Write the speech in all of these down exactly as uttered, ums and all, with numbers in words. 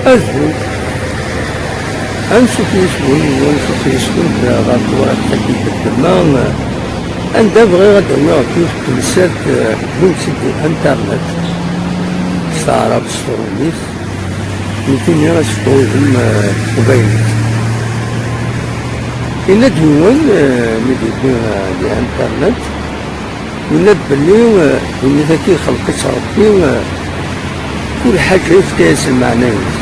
Azul. Ansuf yis-wen, ansuf yis-wen ɣer tewriqt-agi n ddemma. Anda bɣiɣ ad d-awiɣ yiwet n temsalt, eh, wwin-tt-id di internet, s taɛrabt, s trumit, nekkini ad s-fkeɣ udem, eh, s teqbaylit. Yenna-d yiwen, eh, mi d-yewwi, eh, di internet, yenna-d belli, eh, ddunit-agi ixleq-itt Ṛebbi, eh, kul ḥaǧa yefka-yas lmeɛna-ines,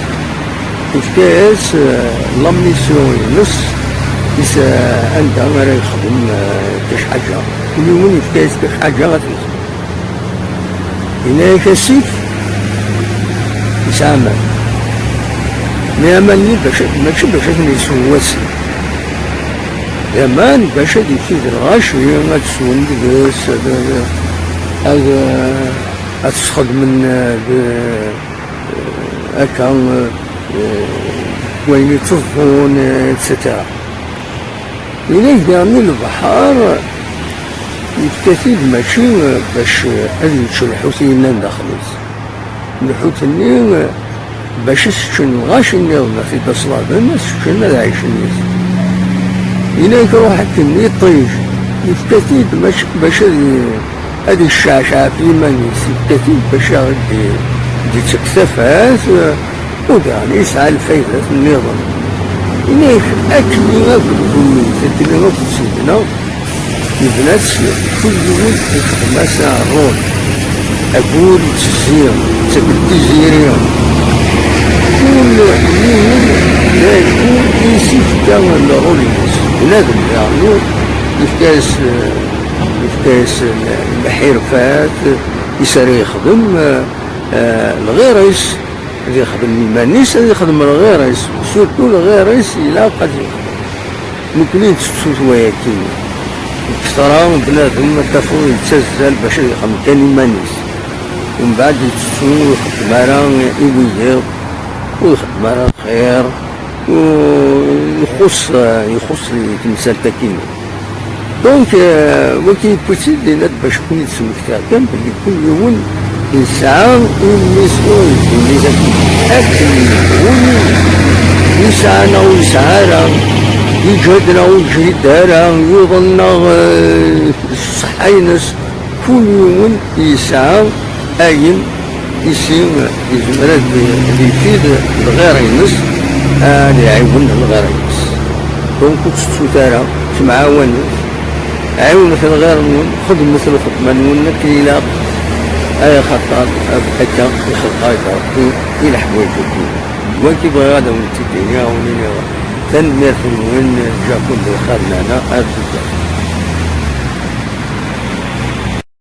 yefka-yas, eh, la mission-ines, is, eh, anda ara yexdem, eh, kac ḥaǧa. Kul yiwen yefka-yas kac ḥaǧa ad t-yexdem. Yenna-yak asif yesɛa aman. Mi aman-nni bac, mačči bac ad ten-yessew wasif. D aman bac ad yeffi d lɣaci, ad swen deg-s, ad, ad, ad, ad sxedmen, eh, d, akka, eh, wayen itteẓẓun, eh, et cetera. Yenna-k daɣen lebḥer yefka-t-id mačči, eh, bac, eh, ad yečč lḥut yellan daxel-is. Lḥut-nni, eh, bac ad s-ččen lɣaci nniḍen, ad t-id-aṣlaben, ad s-ččen, ad ɛicen yis. Yenna-k ruḥ akken iṭij, yefka-t-id mačči bac ad y-, ad yecceɛceɛ ɣef yiman-is, yefka-t-id bac ad d-, d-ittekk tafat, eh, u daɣen yesɛa lfaydat nniḍen. Yenna-k akken akk d kullec, akken akk d sidna, yebna-tt kul yiwen ixdem-as rrul. Ayyur yettezzi, yettakel tiziri. Kul yiwen d acu i s-ifka rrul-ines. Bnadem daɣen yefka-as, yefka-as lḥirfat, is ara yexdem, eh, lɣir-is, ad yexdem iman-is, ad yexdem lɣir-is, surtout lɣir-is ilaq ad yexdem. Nekkni nettettu wayagi. Deg ṭṭra n bnadem ad tafeḍ yettazzal bac ad yexdem kan iman-is. Mbeɛd yettettu ur ixeddem ara i wiyiḍ, ur ixeddem ara lxir, u ixuṣ, ixuṣ di temsalt-agi. Donc, euh, wagi yewwi-tt-id, yenna-d bac ad ken-id-smektiɣ kan belli kul yiwen yesɛa i mmi-s ur yeddunit akken yehwan, yesɛa neɣ ur yesɛi ara, yeǧhed neɣ ur yeǧhid ara, yuḍen neɣ, euh, s ṣṣeḥḥa-ines, kul yiwen yesɛa ayen i s-, yezmer ad, ad yefid lɣir-ines, ad iɛiwen lɣir-ines. Donc ur ttettut ara, ttemɛawanet, ɛiwnet lɣir-nwen, xedmet lxedma-nwen akken ilaq, ay axaṭer akka i xelqeɣ-ak Ṛebbi i leḥwayeǧ-agi. D wagi bɣiɣ ad awen-tt-id-iniɣ, ad awen-iniɣ tanemmirt-nwen, Japun d lxir, meɛna ar zdat.